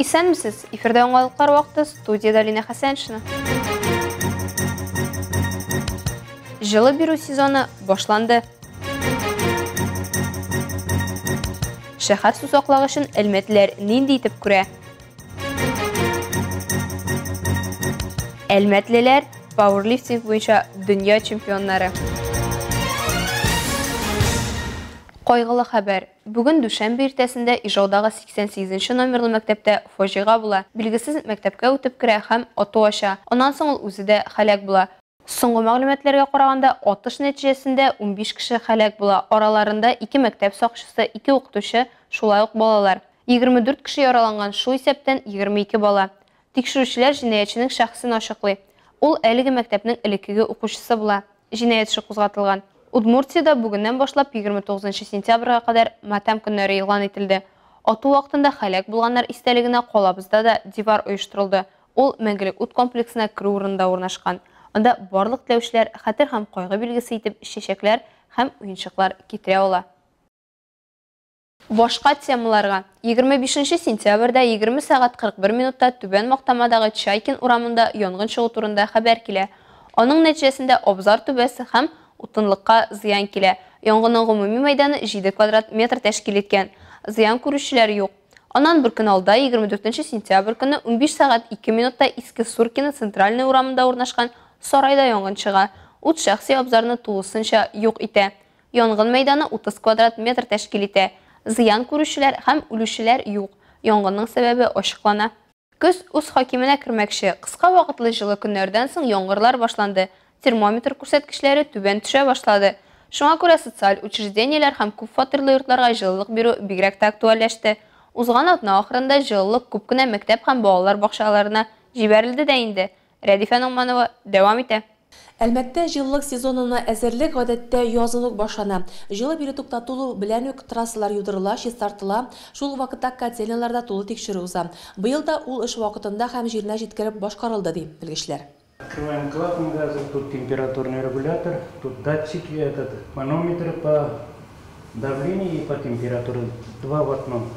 Исәнмесез! Эфирда яңалыклар вакыты, студиядә Алина Хәсәншина. Җылы бирү сезоны башланды. Шәһәр сусаклагычын әлмәтлеләр нинди итеп күрә? Әлмәтлеләр пауэрлифтинг буенча дөнья чемпионнары. Кайгылы хәбәр. Бүген дүшәмбе иртәсендә Ижаудагы 88 нче номерлы мәктәптә фаҗига була. Билгесез мәктәпкә үтеп керә һәм ату ача. Аннан соң ул үзе дә һәлак була. Соңгы мәгълүматларга караганда, атыш нәтиҗәсендә 15 кеше һәлак була, араларында ике мәктәп сакчысы, ике укытучы, шулай ук балалар. 24 кеше яраланган, шул исәптән 22 бала. Тикшерүчеләр җинаятьченең шәхесен ачыклый. Ул әлеге мәктәпнең элеккеге укучысы була. Җинаять эше кузгатылган. Удмуртиядә бүгеннән башлап 29 нчы сентябрьгә кадәр матәм көннәре игълан ителде. Ату вакытында һәлак булганнар истәлегенә калабызда да дивар оештырылды. Ул Мәңгелек ут комплексына керү урынында урнашкан. Анда барлык теләүчеләр хәтер һәм кайгы билгесе итеп чәчәкләр һәм уенчыклар китерә ала. Башка темаларга. 25 нче сентябрьдә 20 сәгать 41 минутта Түбән Мактамадагы Чайкин урамында янгын чыгу турында хәбәр килә. Аның нәтиҗәсендә абзар түбәсе һәм утынлыкка зыян килә. Янгынның гомуми мәйданы 7 квадрат метр тәшкил иткән. Зыян күрүчеләр юк. Аннан бер көн алда, 24 нче сентябрь көнне 15 сәгать 2 минутта Иске Суркино Центральная урамында урнашкан сарайда янгын чыга. Ут шәхси абзарны тулысынча юк итә. Янгын мәйданы 30 квадрат метр тәшкил итә. Зыян күрүчеләр һәм үлүчеләр юк. Янгынның сәбәбе ачыклана. Көз үз хакименә кермәкче. Кыска вакытлы җылы көннәрдән соң яңгырлар башланды, термометр күрсәткечләре түбән төшә башлады. Шуңа күрә социаль учреждениеләр һәм күп фатирлы йортларга җылылык бирү бигрәк тә актуальләште. Узган атна ахырында җылылык күп кенә мәктәп һәм балалар бакчаларына җибәрелде дә инде. Рәдифә Ногманова дәвам итә. Әлмәттә җылылык сезонына әзерлек, гадәттә, язын ук башлана. Җылы бирү туктатылу белән үк трассалар юдырыла, чистартыла, шул ук вакытта котельныйларда тулы тикшерү уза. Быел да ул эш вакытында һәм җиренә җиткереп башкарылды, ди белгечләр. Открываем клапан газа, тут температурный регулятор, тут датчики, этот манометр по давлению и по температуре, два в одном.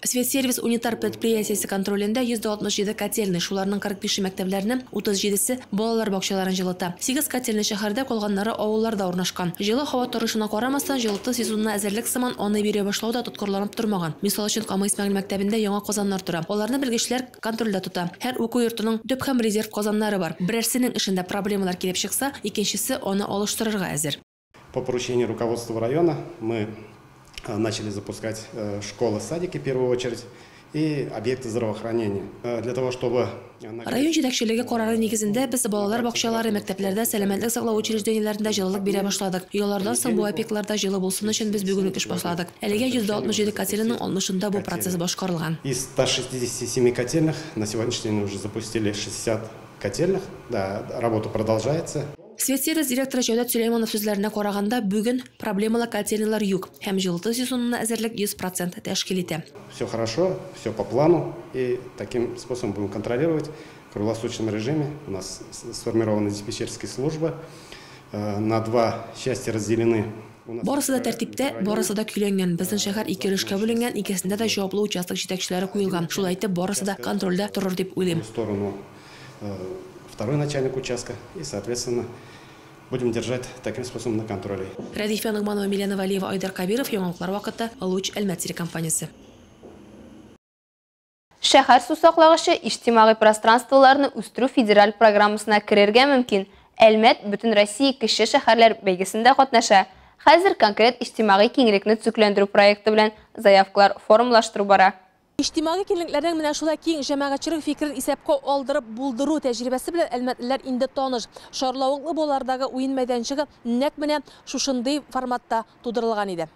Светсервис унитар предприятиесе контролендә 167 котельный, шуларның 45 е мәктәпләрне, 37 се балалар бакчаларын җылыта. Сигез котельный шәһәрдә, калганнары авылларда урнашкан. Җылы һава торышына карамастан, җылыту сезонына әзерлек сыман аны бирә башлау да тоткарланып тормаган. Мисал өчен, Кама Исмәгыйль мәктәбендә яңа казаннар тора. Аларны белгечләр контрольдә тота. Һәр уку йортының төп һәм резерв казаннары бар. Берәрсенең эшендә проблемалар килеп чыкса, икенчесе аны алыштырырга әзер. По поручению руководства района мы начали запускать школы, садики в первую очередь и объекты здравоохранения. Для того, чтобы Район җитәкчелеге карары нигезендә без балалар бакчалары, мәктәпләрдә, сәламәтлек саклау учреждениеләрендә җылылык бирә башладык. Яллардан соң бу объектларда җылы булсын өчен без бүген үк эш башладык. Әлегә 167 котельныйның 60-ында бу процесс башкарылган. Из 167 котельных на сегодняшний день уже запустили 60 котельных. Да, работа продолжается. Светсервис директоры Җәүдәт Сөләйманов сүзләренә караганда, бүген проблемалы котельныйлар юк һәм җылыту сезонына әзерлек 100 процент тәшкил итә. Все хорошо, все по плану, и таким способом будем контролировать в круглосуточном режиме. У нас сформирована диспетчерская служба, на два части разделены. Барысы да тәртиптә, барысы да көйләнгән. Безнең шәһәр ике өлешкә бүленгән, икесендә дә җаваплы участок җитәкчеләре куелган. Шулай итеп, барысы да контрольдә торыр дип уйлыйм. Сторону второй начальник участка и, соответственно, будем держать таким способом на контроле. Рәдифә Ногманова, Милена Вәлиева, Айдар Кабиров, Яңалыклар вакыты, Луч, Әлмәт телекомпаниясе. Шәһәр сусаклагычы иҗтимагый пространстволарны үстерү федераль программасына керергә мөмкин. Әлмәт Бөтенроссия кече шәһәрләр бәйгесендә катнаша. Хәзер конкрет иҗтимагый киңлекне төзекләндерү проекты белән заявкалар формалаштыру бара. Иҗтимагый киңлекләрнең менә шулай киң җәмәгатьчелек фикерен исәпкә алдырып булдыру тәҗрибәсе белән әлмәтлеләр инде таныш. Шарлавыклы болардагы уен мәйданчыгы нәкъ менә шушындый форматта тудырылган иде.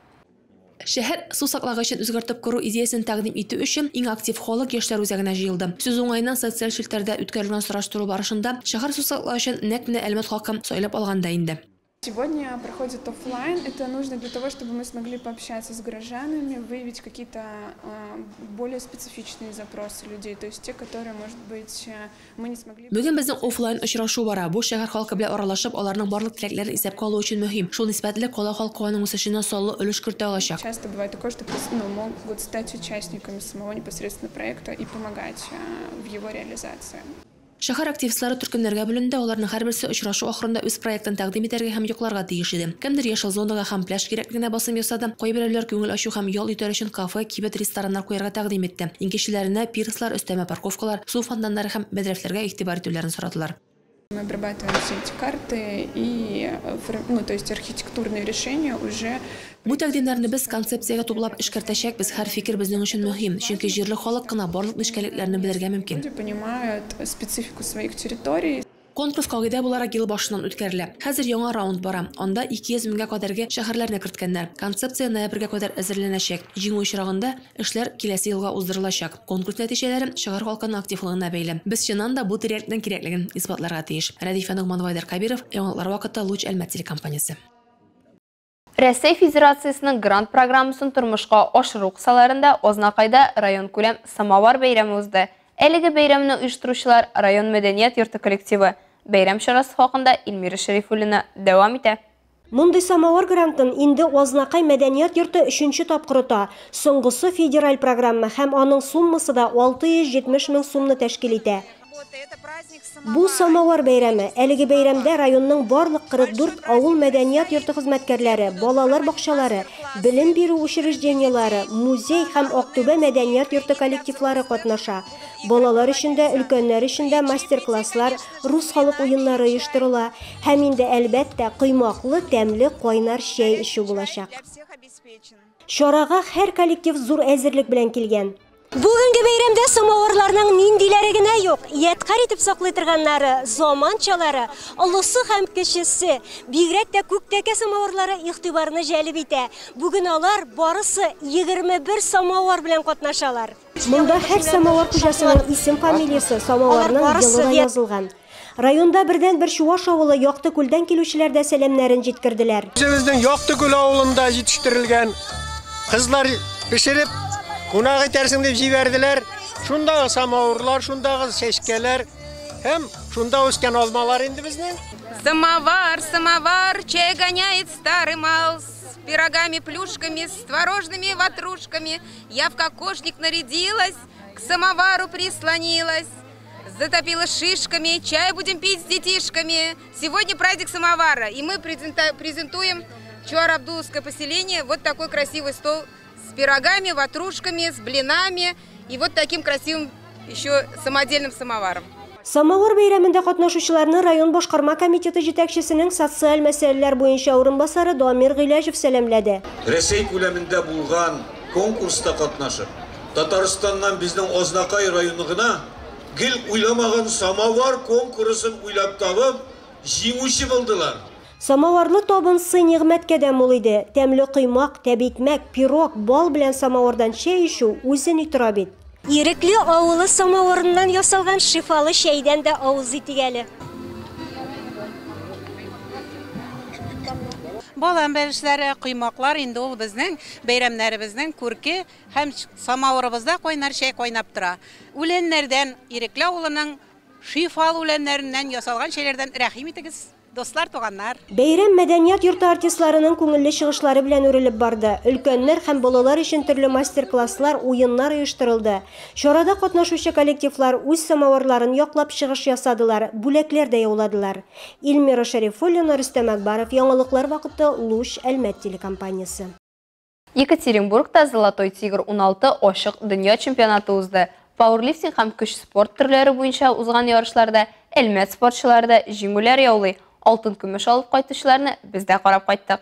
Шәһәр су саклагычын үзгәртеп кору идеясен тәкъдим итү өчен иң актив халык яшьләр үзәгенә җыелды. Сүз уңаеннан, социаль челтәрдә үткәрелгән сораштыру барышында шәһәр су саклагычын нәкъ менә Әлмәт халкы сайлап алган да инде. Сегодня проходит офлайн. Это нужно для того, чтобы мы смогли пообщаться с горожанами, выявить какие-то более специфичные запросы людей, то есть те, которые, может быть, мы не смогли. Бүген безнең офлайн очрашу бара. Бу шәһәр халкы белән аралашып, аларның барлык теләкләрен исәпкә алу өчен мөһим. Шул нисбәтле кала халкы аның үсешенә саллы өлеш кертә алачак. Часто бывает такое, что, ну, могут стать участниками самого непосредственно проекта и помогать в его реализации. Шәһәр активистлары төркемнәргә бүленде, аларның һәрберсе очрашу ахырында үз проектын тәкъдим итәргә һәм якларга тиеш иде. Кемдер яшел зонага һәм пляж кирәклегенә басым ясады, кайберәүләр күңел ачу һәм ял итәр өчен кафе, кибет, рестораннар куярга тәкъдим итте. Икенчеләренә пирслар, өстәмә парковкалар, су фонтаннары һәм бәдрәфләргә игътибар итүләрен сорадылар. Мы обрабатываем все эти карты и, ну, то есть архитектурные решения уже. Бу тәкъдимнәрне без концепциягә туплап эшкәртәчәкбез. Һәр фикер безнең өчен мөһим, чөнки җирле халык кына барлык нечкәлекләрне белергә мөмкин. Люди понимают специфику своих территорий. Конкурс кагыйдә буларак ел башыннан үткәрелә. Хәзер яңа раунд бара. Анда 200 меңгә кадәрге шәһәрләрне керткәннәр. Концепция ноябрьгә кадәр әзерләнәчәк. Җиңү очрагында эшләр киләсе елга уздырылачак. Конкурс нәтиҗәләре шәһәр халкының активлыгына бәйле. Без чыннан да бу терәкнең кирәклеген исбатларга тиеш. Рәдифә Ногманова, Айдар Кабиров, Яңалыклар вакыты, Луч Әлмәт телекомпаниясе. Рәсәй Федерациясенең грант программасын тормышка ашыру кысаларында Азнакайда районкүләм самовар бәйрәме узды. Әлеге бәйрәмне оештыручылар район мәдәният йорты коллективы. Бәйрәм чарасы хакында Эльмира Шәрифуллина дәвам итә. Мондый самовар грантын инде Азнакай мәдәният йорты 3нче тапкыр ота. Соңгысы федераль программа һәм аның суммасы да 670 мең сумны тәшкил итә. Бу самовар бәйрәме. Әлеге бәйрәмдә районның барлык 44 авыл мәдәният йорты хезмәткәрләре, балалар бакчалары, белем бирү учреждениеләре, музей һәм Актүбә мәдәният йорты коллективлары катнаша. Балалар өчен дә, өлкәннәр өчен дә мастер-класслар, рус халык уеннары оештырыла. Һәм инде әлбәттә коймаклы, тәмле кайнар чәй эчү булачак. Чарага һәр коллектив зур әзерлек белән килгән. Бүгенге бәйрәмдә самоварларның ниндиләре генә юк. Ядкарь итеп саклый торганнары, заманчалары, олысы һәм кечесе, бигрәк тә күктәкә самоварлары игътибарны җәлеп итә. Бүген алар барысы 21 самовар белән катнашалар. Монда һәр самовар хуҗасының исем фамилиясе, самоварның елы да язылган. Районда бердән-бер чуаш авылы Якты Күлдән килүчеләр дә сәламнәрен җиткерделәр. Үзебезнең Якты Күл авылында җитештерелгән кызлар пешереп кунак итәрсең дип җибәрделәр. Шундагы самавырлар, шундагы чәчкәләр һәм шунда үскән алмалар инде безнең. Самовар, самовар, чай гоняет старый мал с пирогами, плюшками, с творожными ватрушками. Я в кокошник нарядилась, к самовару прислонилась, затопила шишками, чай будем пить с детишками. Сегодня праздник самовара, и мы презентуем Чуар-Абдуловское поселение. Вот такой красивый стол с пирогами, ватрушками, с блинами и вот таким красивым еще самодельным самоваром. Самовар бәйрәмендә катнашучыларны район башкарма комитеты җитәкчесенең социаль мәсьәләләр буенча урынбасары Дамир Гыйләҗев сәламләде. Рәсәй күләмендә булган конкурста катнашып, Татарстаннан безнең Азнакай районы гына гел уйламаган самовар конкурсын уйлап табып, җиңүче булдылар. Самоварлы табын сый-нигъмәткә дә мул иде. Тәмле коймак, тәбикмәк, пирог, бал белән самовардан чәй эчү үзе ни тора бит. Ирекле авылы самоварыннан ясалган шифалы чәйдән дә авыз итик әле. Балан бәлешләре, коймаклар инде ул безнең бәйрәмнәребезнең күрке һәм самавырыбызда кайнар чәй кайнап тора. Үләннәрдән, Ирекле авылының шифалы үләннәреннән ясалган чәйләрдән рәхим итегез, дуслар, туганнар. Бәйрәм мәдәният йорты артистларының күңелле чыгышлары белән үрелеп барды. Өлкәннәр һәм балалар өчен төрле мастер-класслар, уеннар оештырылды. Чарада катнашучы коллективлар үз самавырларын яклап чыгыш ясадылар, бүләкләр дә яуладылар. Эльмира Шәрифуллина, Рөстәм Акбаров, Яңалыклар вакыты, Луч, Әлмәт телекомпаниясе. Екатеринбургта Золотой тигр 16 ачык дөнья чемпионаты узды. Пауэрлифтинг һәм көч спорт төрләре буенча узган ярышларда Әлмәт спортчылары да җиңүләр яулый. Алтын көмеш алып кайтучыларны без дә карап кайттык.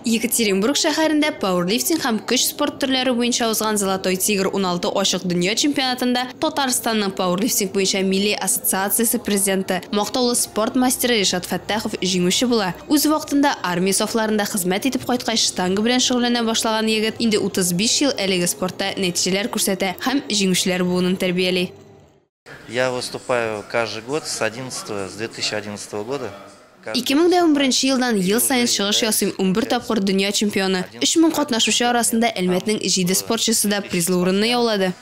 Екатеринбург шәһәрендә пауэрлифтинг һәм көч спорт төрләре буенча узган Золотой тигр 16 ачык дөнья чемпионатында Татарстанның пауэрлифтинг буенча милли ассоциациясе президенты, мактаулы спорт мастеры Ришат Фәттахов җиңүче була. Үз вакытында армия сафларында хезмәт итеп кайткач штанга белән шөгыльләнә башлаган егет инде 35 ел әлеге спортта нәтиҗәләр күрсәтә һәм җиңүчеләр буынын тәрбияли. Я выступаю каждый год с 11, с 2011 года. 2011 елдан ел саен чыгыш ясыйм, 11 тапкыр дөнья чемпионы. 3000 катнашучы арасында Әлмәтнең 7 спортчысы да призлы урынны яулады.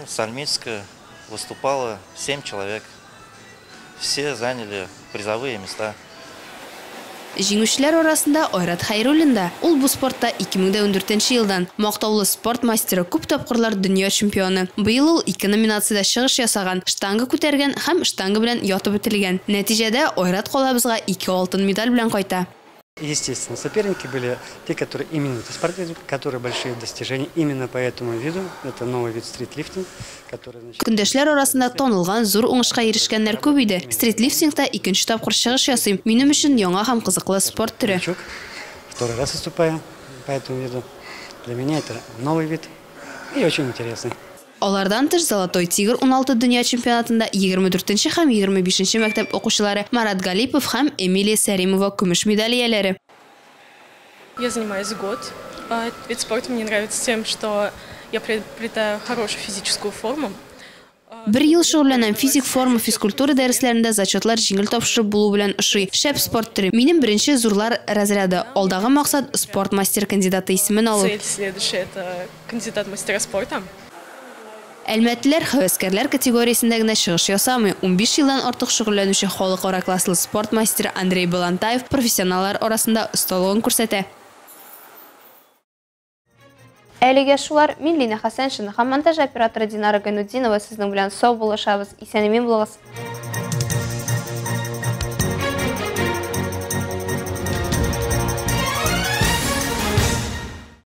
С Альметьевска выступало 7 человек. Все заняли призовые места. Җиңүчеләр арасында Айрат Хәйруллин да. Ул бу спортта 2014 елдан. Мактаулы спорт мастеры, күп тапкырлар дөнья чемпионы. Быел ул ике номинациядә чыгыш ясаган, штанга күтәргән һәм штанга белән ятып үтелгән. Нәтиҗәдә, Айрат калабызга ике алтын медаль белән кайта. Естественно, соперники были те, которые именно спортивные, которые большие достижения именно по этому виду. Это новый вид стритлифтинг, который, значит... Көндәшләр арасында танылган, зур уңышка ирешкәннәр күп иде. Стритлифтингта икенче тапкыр чыгыш ясыйм. Минем өчен яңа һәм кызыклы спорт төре. Второй раз выступаю по этому виду. Для меня это новый вид и очень интересный. Алардан тыш Золотой тигр 16 дөнья чемпионатында 24 нче һәм 25 нче мәктәп укучылары Марат Галипов һәм Эмилия Сәримова көмеш медаль ияләре. Я занимаюсь год. Этот вид спорта мне нравится тем, что я приобретаю хорошую физическую форму. Бер ел шөгыльләнәм. Физик форма, физкультура дәресләрендә зачетлар җиңел тапшырып булу белән ошый. Шәп спорт төре. Минем беренче зурлар разряды. Алдагы максат спорт мастер кандидаты исемен алу. Цель следующая это кандидат мастера спорта. Әлмәтлеләр һәвәскәрләр категориясендә генә чыгыш ясамый. 15 елдан артык шөгыльләнүче халыкара класслы спорт мастеры Андрей Балантаев профессионаллар арасында осталыгын күрсәтә. Әлегә шулар. Мин Лина Хәсәншина һәм монтаж операторы Динара Гайнутдинова сезнең белән сау булышабыз. Исән-имин булыгыз.